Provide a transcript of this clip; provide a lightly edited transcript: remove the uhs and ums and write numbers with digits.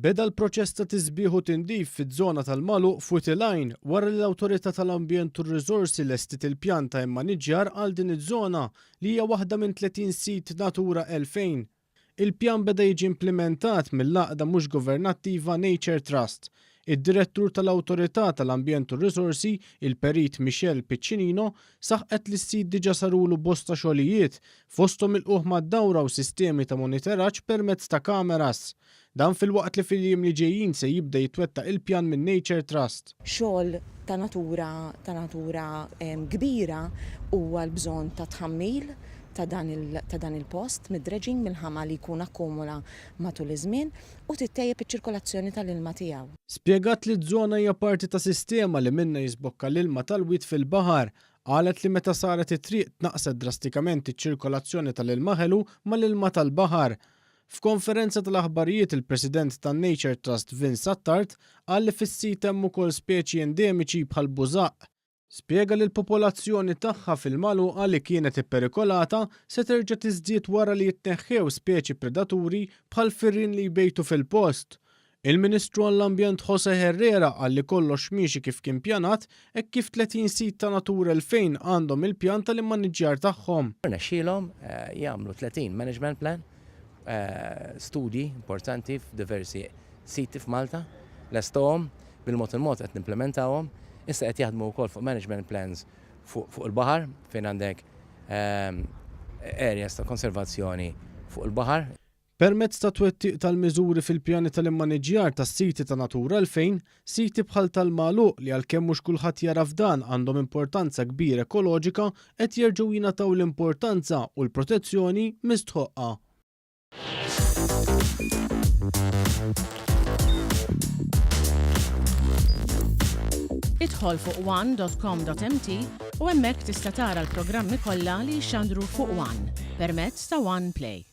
Beda l-proċess ta' tisbiħ u tindif fiż-żona tal-Magħluq f'Wied il-Għajn wara li l-Awtorità tal-Ambjent u r-Riżorsi lestiet il-pjan ta' immaniġġjar għal din iż-żona li hija waħda minn 30 sit Natura 2000. Il-pjan beda jiġi implimentat mill-għaqda mhux governattiva Nature Trust. Id-Direttur tal-Awtorità tal-Ambjent u r-Riżorsi, il-Perit Michelle Piccinino, saħqet li s-sit diġà sarulu bosta xogħlijiet, fosthom ilqugħ mad-dawra u sistemi ta' moniteraġġ permezz ta' kameras. Dan filwaqt li fil-jiem li ġejjin se jibda jitwettaq il-pjan minn Nature Trust. Xogħol ta' natura ta' natura kbira huwa l-bżonn ta' tħammil ta' dan ta' dan il-post mid-dredging mill-ħama li jkun akkumula matul iż-żmien u tittejjeb iċ-ċirkolazzjoni tal-ilma tiegħu. Spjegat li z-zona hija parti ta' sistema li minnha jiżbokka l-ilma tal-wied fil-baħar. Qalet li meta saret it-triq tnaqqset drastikament iċ-ċirkolazzjoni tal-ilma ħelu mal-ilma tal-baħar. F'konferenza tal-aħbarijiet il-President tan-Nature Trust Vince Attard qal li fis-sit hemm ukoll speċi endemiċi bħall-bużaqq. Spjega li l-popolazzjoni tagħha fil-magħluqa li kienet ipperikolata se terġa' tiżdied wara li jitneħħew speċi predaturi bħall-firien li jbejtu fil-post. Il-Ministru għall-Ambjent José Herrera qal li kollox miexi kif kien pjanat hekk kif 30 sit ta' Natura 2000 għandhom il-pjan tal-immaniġġjar tagħhom. Rnexxielhom jagħmlu 30 management plan, studji importanti f'diversi siti f'Malta, lestowhom, bil-mod il-mod qed nimplementawhom, issa qed jaħdmu wkoll fuq management plans fuq il-baħar fejn għandek areas ta' konservazzjoni fuq il-baħar. Permezz tat-twettiq tal-miżuri fil-pjani tal-immaniġġjar tas-siti ta' Natura 2000, siti bħal tal-Magħluq li għalkemm mhux kulħadd jagħraf dan għandhom importanza kbira ekoloġika qed jerġgħu jingħataw l-importanza u l-protezzjoni mistħoqqa. Idħol fuq one.com.mt u hemmhekk tista' tara l-programmi kollha li jixxandru fuq One permezz ta' One Play.